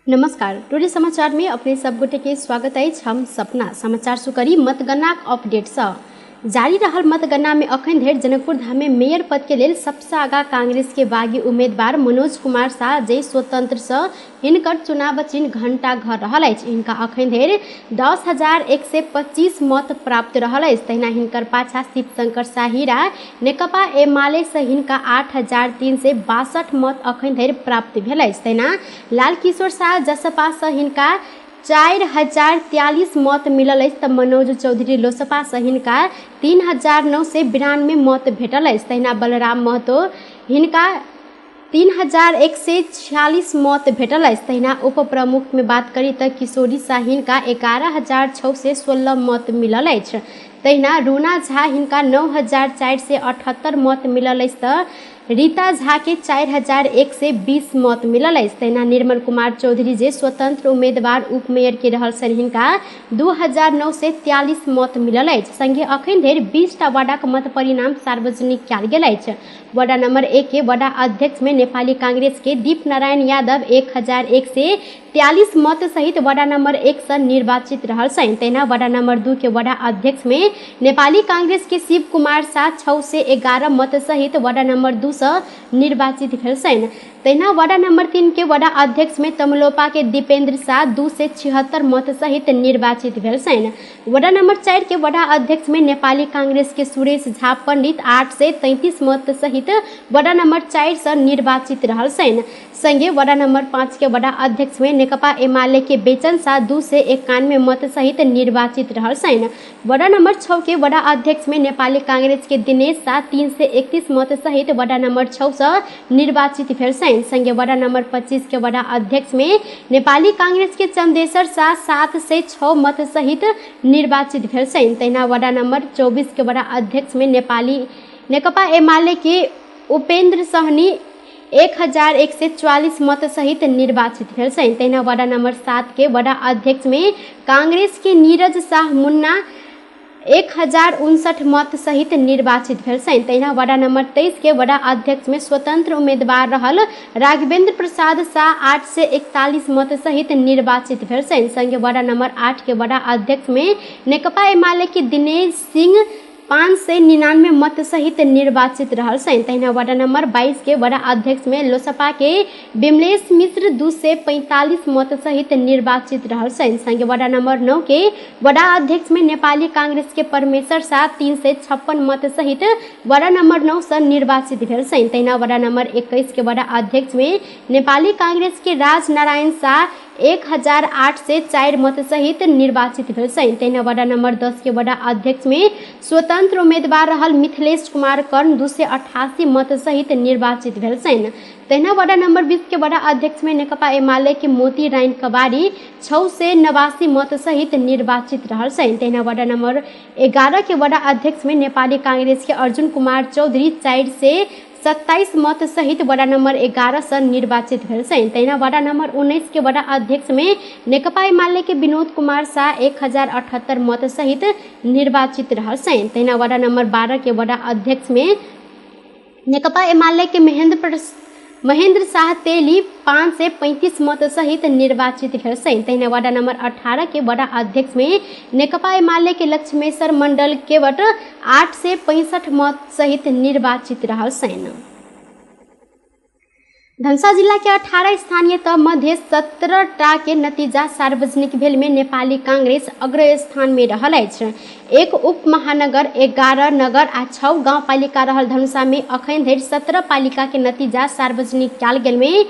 नमस्कार, टुडे समाचार में अपने सब गोटे के स्वागत अछि। हम सपना समाचार सुकरी मतगणनाक अपडेट सँ जारी रहल मतगणना में अखन धरि जनकपुर धाम में मेयर पद के लेल सबसँ आगा कांग्रेस के बागी उम्मीदवार मनोज कुमार शाह जे स्वतंत्र सँ हिनकर चुनाव चिन्ह घंटा घर रहल अछि। हिनका अखन धरि 10,125 मत प्राप्त रहल अछि। तहिना हिनकर पाछा शिवशंकर शाहीरा नेकपा एमाले सँ हिनका 8,362 मत अखन धरि प्राप्त भेल अछि। तहिना लालकिशोर शाह जसपा सँ हिनका 4,043 मत मिलल अछि तऽ मनोज चौधरी लोसपा सँ हिनका 3,992 मत भेटल अछि। तहिना बलराम महतो हिनका 3,146 मत भेटल अछि। तहिना उप प्रमुख में बात करी तऽ किशोरी शाह हिनका 11,616 मत मिलल अछि। तहिना रूना झा हिनका 9,478 मत मिलल अछि तऽ रीता झा के 4,120 मत मिलल अछि। तहिना निर्मल कुमार चौधरी जे स्वतंत्र उम्मीदवार उप मेयर के रहल छनि हिनका 2,943 मत मिलल अछि। संगे अखन धरि 20टा वार्डक मत परिणाम सार्वजनिक कयल गेल अछि। वार्ड नंबर 1 के वार्ड अध्यक्ष में नेपाली कांग्रेस के दीप नारायण यादव 1,143 मत सहित वार्ड नंबर 1 से निर्वाचित रहल छनि। तहिना वार्ड नंबर 2 के वार्ड अध्यक्ष में नेपाली कांग्रेस के शिव कुमार शाह 611 मत सहित वार्ड नंबर 2 से निर्वाचित भेल छनि। तहिना वार्ड नंबर 3 के वार्ड अध्यक्ष में तमलोपा के दीपेंद्र शाह 276 मत सहित निर्वाचित भेल छनि। वार्ड नंबर 4 के वार्ड अध्यक्ष में नेपाली कांग्रेस के सुरेश झा पंडित 833 मत सहित वार्ड नंबर 4 से निर्वाचित रहल छनि। संगे वार्ड नंबर 5 के वार्ड अध्यक्ष में नेकपा एमाले के बेचन शाह 291 मत सहित निर्वाचित रहल छनि। वार्ड नंबर 6 के वार्ड अध्यक्ष में नेपाली कांग्रेस के दिनेश शाह 331 मत सहित वार्ड नंबर 6 से निर्वाचित भेल छनि। संगे वार्ड नंबर 25 के वार्ड अध्यक्ष में नेपाली कांग्रेस के चंदेश्वर शाह 706 मत सहित निर्वाचित भेल छनि। तहिना वार्ड नंबर 24 के वार्ड अध्यक्ष में नेपाली नेकपा एमाले के उपेंद्र सहनी 1,144 मत सहित निर्वाचित भेल छनि। तहिना वार्ड नंबर 7 के वार्ड अध्यक्ष में कांग्रेस के नीरज शाह मुन्ना 1,059 मत सहित निर्वाचित भेल छनि। तहिना वार्ड नंबर 23 के वार्ड अध्यक्ष में स्वतंत्र उम्मीदवार रहल राघवेंद्र प्रसाद शाह 841 मत सहित निर्वाचित भेल छनि। संगे वार्ड नंबर 8 के वार्ड अध्यक्ष में नेकपा एमाले के दिनेश सिंह 599 मत सहित निर्वाचित रहल छनि। तहिना वार्ड नंबर 22 के वार्ड अध्यक्ष में लोसपा के विमलेश मिश्र 245 मत सहित निर्वाचित रहल छनि। संगे वार्ड नंबर 9 के वार्ड अध्यक्ष में नेपाली कांग्रेस के परमेश्वर शाह 356 मत सहित वार्ड नंबर 9 से निर्वाचित भेल छनि। तहिना वार्ड नंबर 21 के वार्ड अध्यक्ष में नेपाली कांग्रेस के राज नारायण शाह 1,804 मत सहित निर्वाचित भेल छनि। तहिना वार्ड नंबर 10 के वार्ड अध्यक्ष में स्वतंत्र उम्मीदवार रहल मिथिलेश कुमार कर्ण 288 मत सहित निर्वाचित भेल छनि। तहिना वार्ड नंबर 20 के वार्ड अध्यक्ष में नेकपा एमाले के मोती राइन कबारी 689 मत सहित निर्वाचित रहल छनि। तहिना वार्ड नंबर 11 के वार्ड अध्यक्ष में नेपाली कांग्रेस के अर्जुन कुमार चौधरी 427 मत सहित वार्ड नंबर 11 से निर्वाचित भेल छनि। तहिना वार्ड नंबर 19 के वार्ड अध्यक्ष में नेकपा एमाले के विनोद कुमार शाह 1,078 मत सहित निर्वाचित रहल छनि। तहिना वार्ड नंबर 12 के वार्ड अध्यक्ष में नेकपा एमाले के महेंद्र शाह तेली 535 मत सहित निर्वाचित भेल छनि। तहिना वार्ड नंबर 18 के वार्ड अध्यक्ष में नेकपा एमाले के लक्ष्मेश्वर मंडल केवट 865 मत सहित निर्वाचित रहल छनि। धनुषा जिला के 18 स्थानीय तह मध्ये 17 टा के नतीजा सार्वजनिक भेल में नेपाली कांग्रेस अग्र स्थान में रहल अछि। एक उप महानगर, 11 नगर आ 6 गाउँपालिका रहल धनुषा में अखन धरि 17 पालिका के नतीजा सार्वजनिक कयल गेल में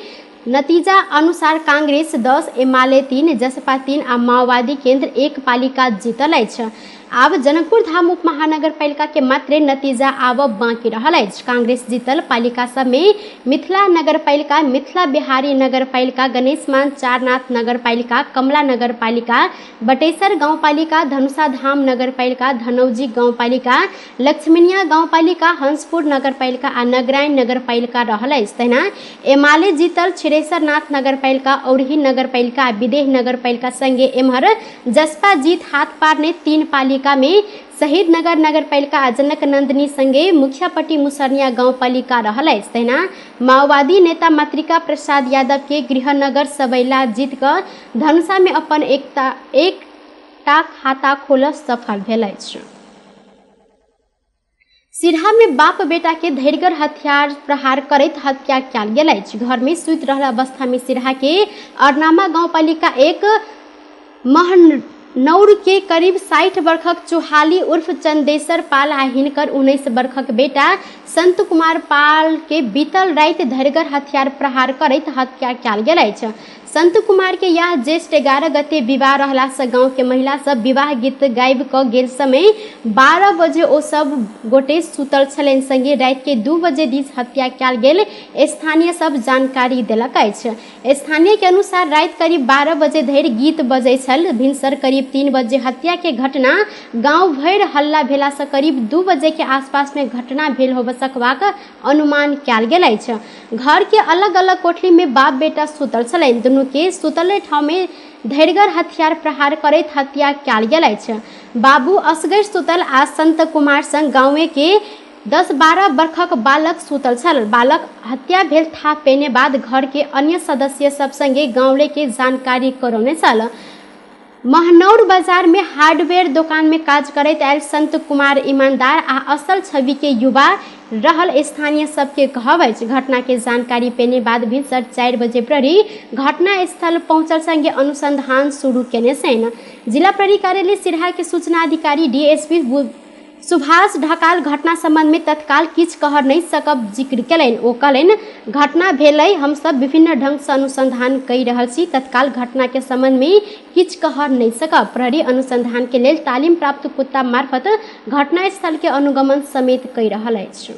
नतीजा अनुसार कांग्रेस 10, एमाले 3, जसपा 3 आ माओवादी केंद्र 1 पालिका जीतल अछि। आब जनकपुर धाम उप महानगरपालिका के मात्रे नतीजा आब बाँकी रहल अछि। कांग्रेस जीतल पालिका सब में मिथिला नगरपालिका, मिथिला बिहारी नगरपालिका, गणेशमान चारनाथ नगरपालिका, कमला नगरपालिका, बटेसर गाउँपालिका, धनुषा धाम नगरपालिका, धनौजी गाउँपालिका, लक्ष्मीनिया गाउँपालिका, हंसपुर नगरपालिका आ नगरायण नगरपालिका रहल अछि। तहिना एमाले जीतल क्षीरेश्वरनाथ नगरपालिका, औरही नगरपालिका, विदेह नगरपालिका संगे एम्हर जसपा जीत हाथ पार्ने 3 पालिका में शहीद नगर नगरपालिका, जनक नंदिनी संगे मुखियापट्टी मुसरनिया गाउँपालिका रहल अछि। तहिना माओवादी नेता मातृका प्रसाद यादव के गृहनगर सबैला जीत कऽ धनुषा में अपन एकटा खाता खोल सफल भेल अछि। सिरहा में बाप बेटा के धैर्गर हथियार प्रहार करैत हत्या कयल गेल अछि। घर में सुति रहल अवस्था में सिरहा के अरनामा गाउँपालिका 1 महनौर के करीब 60 वर्षक चौहाली उर्फ चंदेश्वर पाल आ हिनकर 19 वर्षक बेटा संत कुमार पाल के बीतल राति धैर्गर हथियार प्रहार करैत हत्या कयल गेल अछि। संत कुमार के यह ज्येष्ठ 11 गते विवाह रहला से गांव के महिला सब विवाह गीत गाबि कऽ गेल समय 12 बजे ओ सब गोटे सुतल छलनि। संगे राति के 2 बजे दिस हत्या कयल गेल स्थानीय सब जानकारी देलक अछि। स्थानीय के अनुसार राति करीब 12 बजे धरि गीत बजै छल। भिनसर करीब 3 बजे हत्या के घटना गांव भरि हल्ला भेला से करीब 2 बजे के आसपास में घटना भेल होबय सकबाक अनुमान कयल गेल अछि। घर के अलग अलग कोठली में बाप बेटा सुतल छलनि। दुनू के सुतले ठाव में धैर्गर हथियार प्रहार करैत हत्या कयल गेल अछि। बाबू असगर सुतल आ संत कुमार संग गाँवे के 10-12 वर्षक बालक सुतल छल। बालक हत्या भेल थाह पेने बाद घर के अन्य सदस्य सब संगे गाँवले के जानकारी करौने छल। महनौर बाजार में हार्डवेयर दोकान में काज करैत आयल संत कुमार ईमानदार आ असल छवि के युवा रहल स्थानीय सबके कहब अछि। घटना के जानकारी पेने बाद भिनसर 4 बजे प्रहरी घटना स्थल पहुंचल संगे अनुसंधान शुरू केने छनि। जिला प्रहरी कार्यालय सिरहा के सूचना अधिकारी डीएसपी सुभाष ढकाल घटना संबंध में तत्काल किछु कह नहीं सकब जिक्र केलनि। ओ कहलनि, घटना भेलै, हम सब विभिन्न ढंग से अनुसंधान कहि रहल छी, तत्काल घटना के संबंध में किछु कह नहीं सकब। प्रहरी अनुसंधान के लेल तालीम प्राप्त कुत्ता मार्फत घटनास्थल के अनुगमन समेत कहि रहल अछि।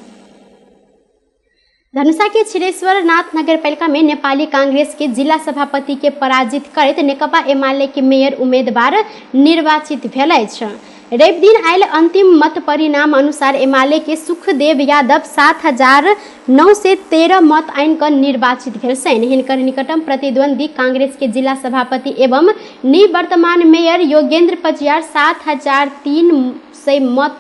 धनुषा के क्षीरेश्वरनाथ नगरपालिका में नेपाली कांग्रेस के जिला सभापति के पराजित करैत नेकपा एमाले के मेयर उम्मीदवार निर्वाचित भेल अछि। रवि दिन आयल अंतिम मत परिणाम अनुसार एमाले के सुखदेव यादव 7,913 मत आनि कऽ निर्वाचित भेल छनि। हिनकर निकटम प्रतिद्वंदी कांग्रेस के जिला सभापति एवं निवर्तमान मेयर योगेंद्र पजियार 7,300 मत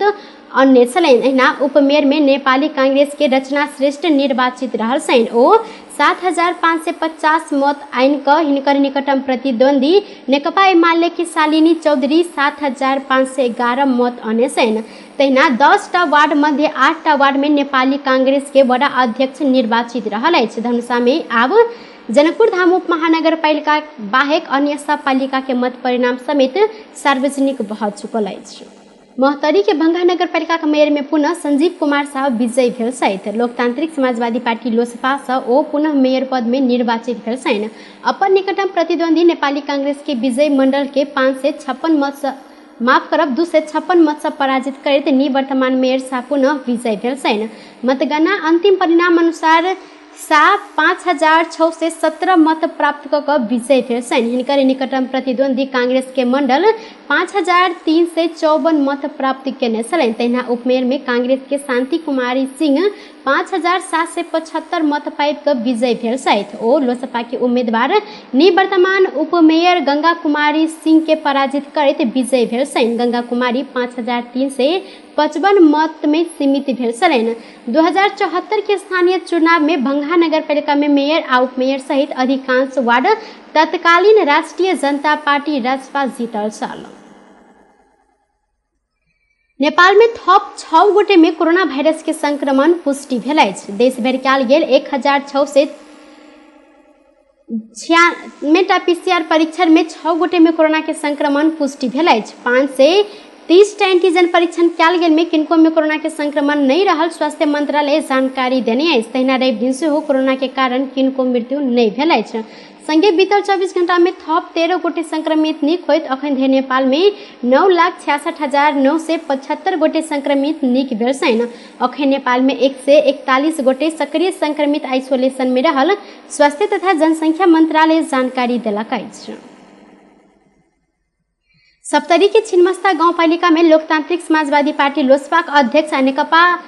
अन्य छलनि। एहिना उपमेयर में नेपाली कांग्रेस के रचना श्रेष्ठ निर्वाचित रहल छनि। ओ 7,550 मत आनि कऽ हिनकर निकटम प्रतिद्वंदी नेकपा एमाले के शालिनी चौधरी 7,511 मत अन्य छनि। तहिना 10टा वार्ड मध्ये 8टा वार्ड में नेपाली कांग्रेस के वडा अध्यक्ष निर्वाचित रहल अछि। धनुषा में आब जनकपुर धाम उप महानगरपालिका बाहेक अन्य सब पालिका के मत परिणाम समेत सार्वजनिक भऽ चुकल अछि। महोत्तरी के भंगा नगरपालिका के मेयर में पुनः संजीव कुमार साह विजयी भेल छथि। लोकतांत्रिक समाजवादी पार्टी लोसपा सँ ओ पुनः मेयर पद में निर्वाचित भेल छनि। अपन निकटम प्रतिद्वंदी नेपाली कांग्रेस के विजय मंडल के 556 मत सँ माफ करब 256 मत सँ पराजित करैत निवर्तमान मेयर साह पुनः विजयी भेल छनि। मतगणना अंतिम परिणाम अनुसार साह 5,617 मत प्राप्त कऽ कऽ विजयी भेल छनि। हिनकर निकटम प्रतिद्वंदी कांग्रेस के मंडल 5,354 मत प्राप्त केने छलनि। तहिना उपमेयर में कांग्रेस के शांति कुमारी सिंह 5,775 मत पाबि कऽ विजयी भेल छथि। ओ लोसपा के उम्मीदवार निवर्तमान उपमेयर गंगा कुमारी सिंह के पराजित करैत विजयी भेल छनि। गंगा कुमारी 5,355 मत में सीमित भेल छलनि। 2074 के स्थानीय चुनाव में भंगा नगरपालिका में मेयर आ उपमेयर सहित अधिकांश वार्ड तत्कालीन राष्ट्रिय जनता पार्टी राजपा जीतल छल। नेपाल में थप 6 गोटे में कोरोना वायरस के संक्रमण पुष्टि भेल अछि। देश भरि कयल गेल 1,696 पीसीआर परीक्षण में 6 गोटे में कोरोना के संक्रमण पुष्टि भेल अछि। 530 टा एंटीजन परीक्षण कयल गेल में किनको में कोरोना के संक्रमण नहीं रहल स्वास्थ्य मंत्रालय जानकारी देने अछि। तहिना रवि दिन सेहो कोरोना के कारण किनको मृत्यु नहीं भेल अछि। संगे बीतल 24 घंटा में थप 13 गोटे संक्रमित नीक होइत अखन धरि नेपाल में 9,66,975 गोटे संक्रमित नीक भेल छनि। अखन नेपाल में 141 गोटे सक्रिय संक्रमित आइसोलेशन में रहल स्वास्थ्य तथा जनसंख्या मंत्रालय जानकारी देलक अछि। सप्तरी के छिन्मस्ता गाउँपालिका में लोकतांत्रिक समाजवादी पार्टी लोसपाक अध्यक्ष आ नेकपा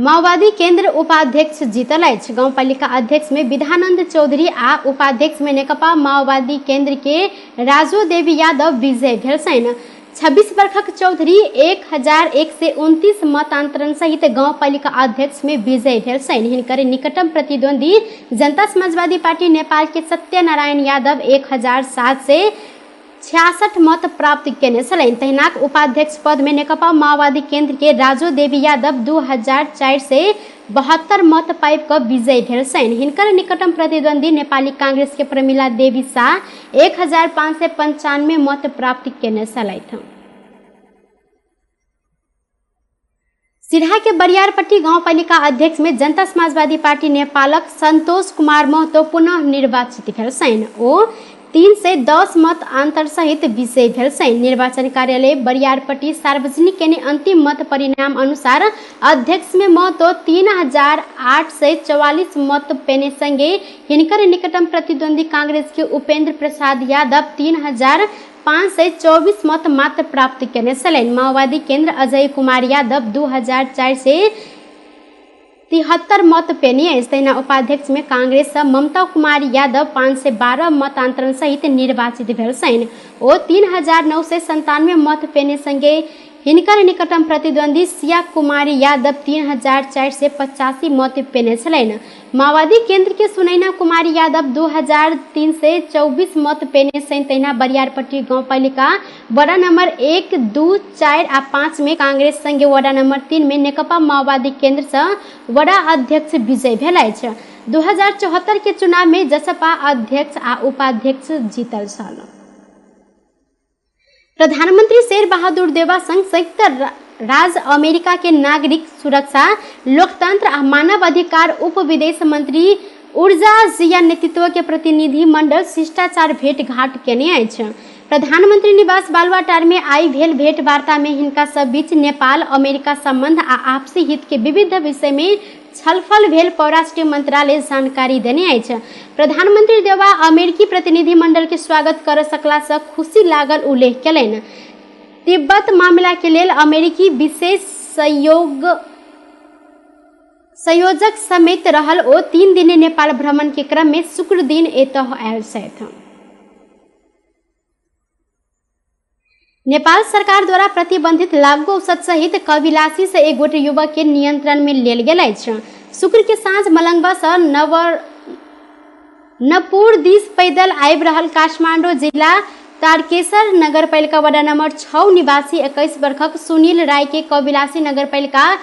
माओवादी केन्द्र उपाध्यक्ष जीतल अछि। गाउँपालिका अध्यक्ष में विधानंद चौधरी आ उपाध्यक्ष में नेकपा माओवादी केन्द्र के राजो देवी यादव विजय भेल छनि। 26 वर्षक चौधरी 1129 मतान्तरण सहित गाउँपालिका अध्यक्ष में विजय भेल छनि। हिनकर निकटम प्रतिद्वंदी जनता समाजवादी पार्टी नेपाल के सत्यनारायण यादव 1766 मत प्राप्त केने छलनि। तहिनाक उपाध्यक्ष पद में नेकपा माओवादी केन्द्र के राजो देवी यादव 2472 मत पाबि कऽ विजयी भेल छनि। हिनकर निकटम प्रतिद्वंदी नेपाली कांग्रेस के प्रमिला देवी शाह 1595 मत प्राप्त केने छलथि। सिरहा के बरियारपट्टी गाउँपालिका अध्यक्ष में जनता समाजवादी पार्टी नेपालक संतोष कुमार महतो पुनः निर्वाचित भेल छनि। ओ 310 मत अंतर सहित विजयी भेल छनि। निर्वाचन कार्यालय बरियारपट्टी सार्वजनिक केने अंतिम मत परिणाम अनुसार अध्यक्ष में महतो 3844 मत पेने संगे हिनकर निकटम प्रतिद्वंदी कांग्रेस के उपेंद्र प्रसाद यादव 3524 मत मात्र प्राप्त केने छलनि। माओवादी केन्द्र अजय कुमार यादव 2473 मत पेने अछि। तहिना उपाध्यक्ष में कांग्रेस ममता कुमारी यादव 512 मतान्तरण सहित निर्वाचित भेल छनि। ओ 3997 मत पेने संगे हिनकर निकटम प्रतिद्वंदी सिया कुमारी यादव 3485 मत पेने छलनि। माओवादी केन्द्र के सुनैना कुमारी यादव 2324 मत पेने छनि। तहिना बरियारपट्टी गाउँपालिका वडा नम्बर 1, 2, 4 आ 5 में कांग्रेस संगे वडा नम्बर 3 में नेकपा माओवादी केन्द्र से वडा अध्यक्ष विजय भेल अछि। 2074 के चुनाव में जसपा अध्यक्ष आ उपाध्यक्ष जीतल छल। प्रधानमंत्री शेर बहादुर देउवा संग संयुक्त राज्य अमेरिका के नागरिक सुरक्षा, लोकतंत्र आ मानव अधिकार उप विदेश मंत्री ऊर्जा जिया नेतृत्व के प्रतिनिधि मंडल शिष्टाचार भेंट घाट केने अछि। प्रधानमंत्री निवास बालुवाटार में आई भेल भेंट वार्ता में हिनका सब बीच नेपाल अमेरिका संबंध आ आपसी हित के विविध विषय में छलफल भेल परराष्ट्र मंत्रालय जानकारी देने अछि। प्रधानमंत्री देउवा अमेरिकी प्रतिनिधि मंडल के स्वागत कर सकला से खुशी लागल उल्लेख केलनि। तिब्बत मामला के लेल अमेरिकी विशेष संयोजक समेत रहल ओ 3 दिने नेपाल भ्रमण के क्रम में शुक्र दिन एतह आयल छथि। नेपाल सरकार द्वारा प्रतिबंधित लागू औषध सहित कविलासी से एक गोटे युवक के नियंत्रण में लेल गेल अछि। शुक्र के साँझ मलंगवा से नवनपुर दिस पैदल आबि रहल काठमांडू जिला तारकेश्वर नगरपालिका वडा नंबर 6 निवासी 21 वर्षक सुनील राय के कविलासी नगरपालिका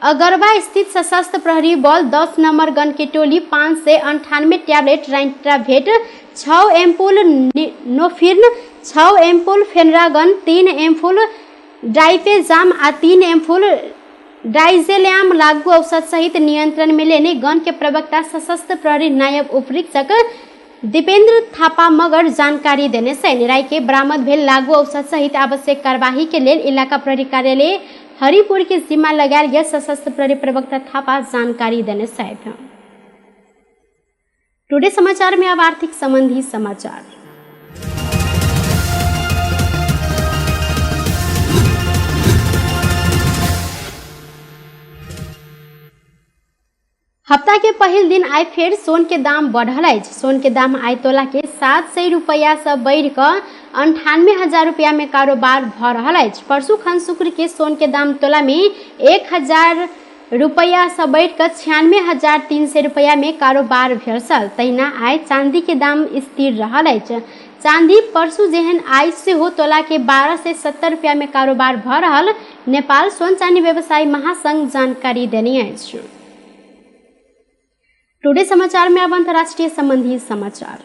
अगरवा स्थित सशस्त्र प्रहरी बल 10 नंबर गन के टोली 598 टैबलेट राइट्रावेट, 6 एम्पुल नोफिर्न, 6 एम्पुल फेनरागन, 3 एम्पुल डाइपेजाम आ 3 एम्पुल डाइजेल्याम लागू औषध सहित नियंत्रण में लेने गन के प्रवक्ता सशस्त्र प्रहरी नायब उपरीक्षक दीपेंद्र थापा मगर जानकारी देने छनि। राय के बरामद भेल लागू औषध सहित आवश्यक कार्यवाही के लेल इलाका प्रहरी कार्यालय हरिपुर के जिम्मा लगायल गेल सशस्त्र प्रहरी प्रवक्ता थापा जानकारी देने छथि। टुडे समाचार में अब आर्थिक संबंधी समाचार। हफ्ता के पहिल दिन आइ फेर सोन के दाम बढ़ल अछि। सोन के दाम आइ तोला के 700 रुपया से बढ़ि कऽ 98,000 रुपया में कारोबार भऽ रहल अछि। परसू खन शुक्र के सोन के दाम तोला में 1,000 रुपया से बढ़ि कऽ 96,300 रुपया में कारोबार भेल छल। तहिना आइ चांदी के दाम स्थिर रहल अछि। चांदी परसू जेहन आइ सेहो तोला के 1270 रुपया में कारोबार भऽ रहल नेपाल सोन चांदी व्यवसायी महासंघ जानकारी देने अछि। टुडे समाचार में अब अंतर्राष्ट्रीय संबंधी समाचार।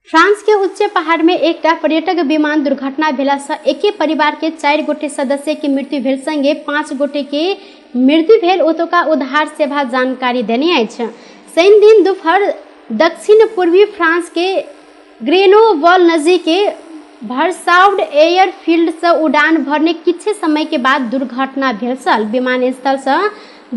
फ्रांस के उच्च पहाड़ में एकटा पर्यटक विमान दुर्घटना भेला से एके परिवार के 4 गोटे सदस्य के मृत्यु भेल संगे 5 गोटे के मृत्यु भेल ओतुका उद्धार सेवा जानकारी देने अछि। शनि दिन दोपहर दक्षिण पूर्वी फ्रांस के ग्रेनोबल नदी के भरसाउड एयरफील्ड से उड़ान भरने किछु समय के बाद दुर्घटना भेल छल। विमानस्थल से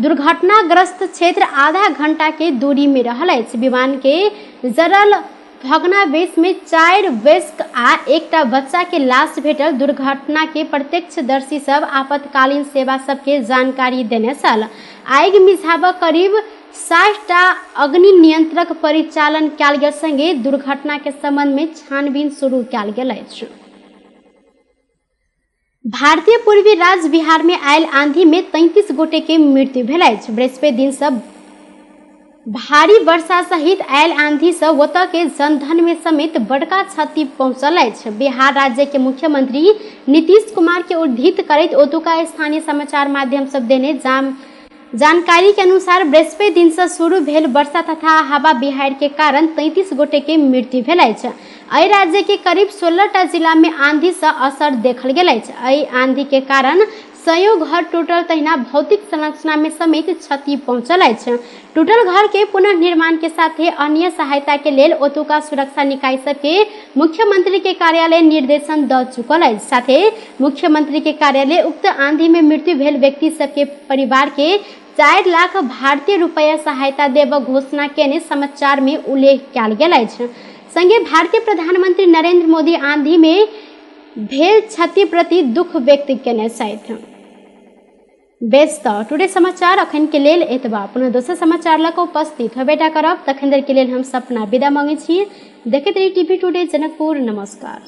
दुर्घटनाग्रस्त क्षेत्र आधा घंटा के दूरी में रहल अछि। विमान के जरल भग्नावेश में 4 वयस्क आ एकटा बच्चा के लाश भेटल। दुर्घटना के प्रत्यक्षदर्शी सब आपातकालीन सेवा सबके जानकारी देने छल। आगि मिझाबऽ करीब 60टा अग्नि नियंत्रक परिचालन कयल गेल संगे दुर्घटना के संबंध में छानबीन शुरू कयल गेल अछि। भारतीय पूर्वी राज्य बिहार में आयल आंधी में 33 गोटे के मृत्यु भेल अछि। बृहस्पति दिन से भारी वर्षा सहित आयल आंधी से ओतऽ के जनधन में समेत बड़का क्षति पहुंचल अछि। बिहार राज्य के मुख्यमंत्री नीतीश कुमार के उद्धृत करैत ओतुका स्थानीय समाचार माध्यम सब देने जानकारी के अनुसार बृहस्पति दिन से शुरू भेल वर्षा तथा हवा बिहार के कारण 33 गोटे के मृत्यु भेल अछि। एहि राज्य के करीब 16टा जिला में आंधी से असर देखल गेल अछि। एहि आंधी के कारण सयो घर टूटल तहिना भौतिक संरचना में समेत क्षति पहुंचल अछि। टूटल घर के पुनर्निर्माण के साथे अन्य सहायता के लेल ओतुका सुरक्षा निकाय सबके मुख्यमंत्री के कार्यालय निर्देशन द चुकल अछि। साथे मुख्यमंत्री के कार्यालय उक्त आंधी में मृत्यु भेल व्यक्ति सबके परिवार के 4 लाख भारतीय रुपया सहायता देब घोषणा केने समाचार में उल्लेख कयल गेल अछि। संगे भारतीय प्रधानमंत्री नरेंद्र मोदी आंधी में भेल क्षति प्रति दुख व्यक्त केने छथि। बेस तऽ टुडे समाचार अखन के लेल एतबा। पुनः दोसर समाचार लऽ कऽ उपस्थित होबेटा करब। तखन देर के लेल हम सपना विदा मांगै छी। देखैत रही टीवी टुडे जनकपुर। नमस्कार।